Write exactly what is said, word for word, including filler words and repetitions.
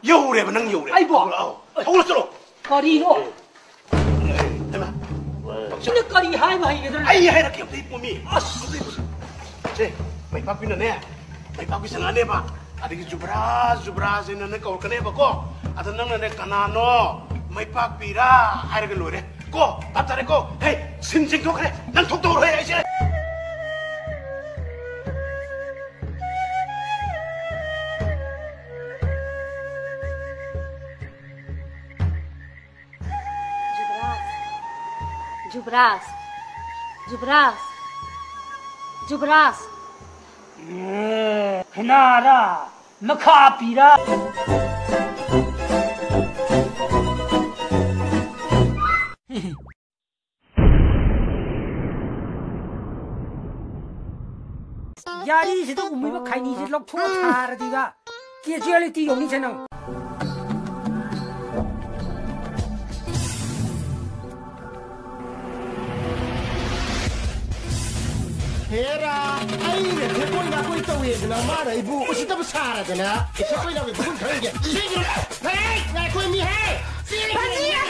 ꯌꯧꯔꯦꯕ, ꯅꯪ ꯌꯧꯔꯦ꯫ ꯑꯩꯕꯣ? ꯍꯧꯒꯠꯂꯣ, ꯑꯧ, ꯍꯧꯒꯠꯂꯣ, ꯆꯠꯂꯣ꯫ ꯀꯔꯤꯅꯣ? ꯍꯩꯃꯥ꯫ ꯅꯪꯅ ꯀꯔꯤ ꯍꯥꯏꯕ ꯍꯩꯒꯗ꯭ꯔꯥ? ꯑꯩ ꯍꯥꯏꯔꯛꯀꯦ ꯑꯝꯇ ꯏꯄꯨꯃꯤ꯫ ꯑꯁ꯫ ꯁꯦ, ꯃꯩꯄꯥꯛꯄꯤꯅꯅꯦ, ꯃꯩꯄꯥꯛꯄꯤ ꯆꯪꯉꯛꯑꯅꯦꯕ꯫ ꯑꯗꯒꯤ ꯖꯨꯕ꯭ꯔꯥꯖ, ꯖꯨꯕ꯭ꯔꯥꯖ ꯍꯥꯏꯅ ꯅꯪ ꯀꯧꯔꯛꯀꯅꯦꯕꯀꯣ꯫ ꯑꯗ ꯅꯪꯅꯅꯦ, "ꯀꯅꯥꯅꯣ? ꯃꯩꯄꯥꯛꯄꯤꯔꯥ?" ꯍꯥꯏꯔꯒ ꯂꯣꯏꯔꯦ꯫ ꯀꯣ, ꯚꯥꯞ ꯇꯥꯔꯦꯀꯣ? ꯍꯦ, ꯁꯤꯟ ꯆꯤꯡꯊꯣꯛꯈ꯭ꯔꯦ꯫ ꯅꯪ ꯊꯣꯛꯇꯧꯔꯣ, ꯍꯦ, ꯑꯩꯁꯦ꯫ ꯖꯨꯕ꯭ꯔꯥꯖ꯫ ꯖꯨꯕ꯭ꯔꯥꯖ꯫ ꯖꯨꯕ꯭ꯔꯥꯖ꯫ ꯖꯨꯕ꯭ꯔꯥꯖ꯫ ꯑꯦ, ꯍꯩꯅꯥꯔꯥ? ꯃꯈꯥ ꯄꯤꯔꯥ? ꯌꯥꯔꯤꯁꯤꯗ ꯎꯃꯤꯕ ꯈꯩꯅꯤꯁꯤ ꯂꯧꯊꯣꯛꯑ ꯊꯥꯔꯗꯤꯕ꯫ ꯀꯦꯖꯨꯋꯦꯂꯤꯇꯤ ꯌꯧꯅꯤꯁꯦ ꯅꯪ꯫ ꯍꯦꯔꯥ, ꯑꯩꯅ ꯊꯦꯛꯀꯣꯏ ꯅꯥꯀꯣꯏ ꯇꯧꯋꯦꯗꯅ ꯃꯥꯅ ꯑꯩꯕꯨ ꯎꯁꯤꯠꯇꯕ ꯁꯥꯔꯗꯅ꯫ ꯊꯦꯛꯀꯣꯏ ꯅꯥꯀꯣꯏ ꯈꯨꯈꯨꯟ ꯈꯪꯒꯦ꯫ ꯆꯦꯟꯈ꯭ꯔꯣ꯫ ꯍꯦ, ꯉꯥꯏꯈꯣ ꯃꯤ, ꯍꯦ꯫ ꯆꯦꯟꯈ꯭ꯔꯣ꯫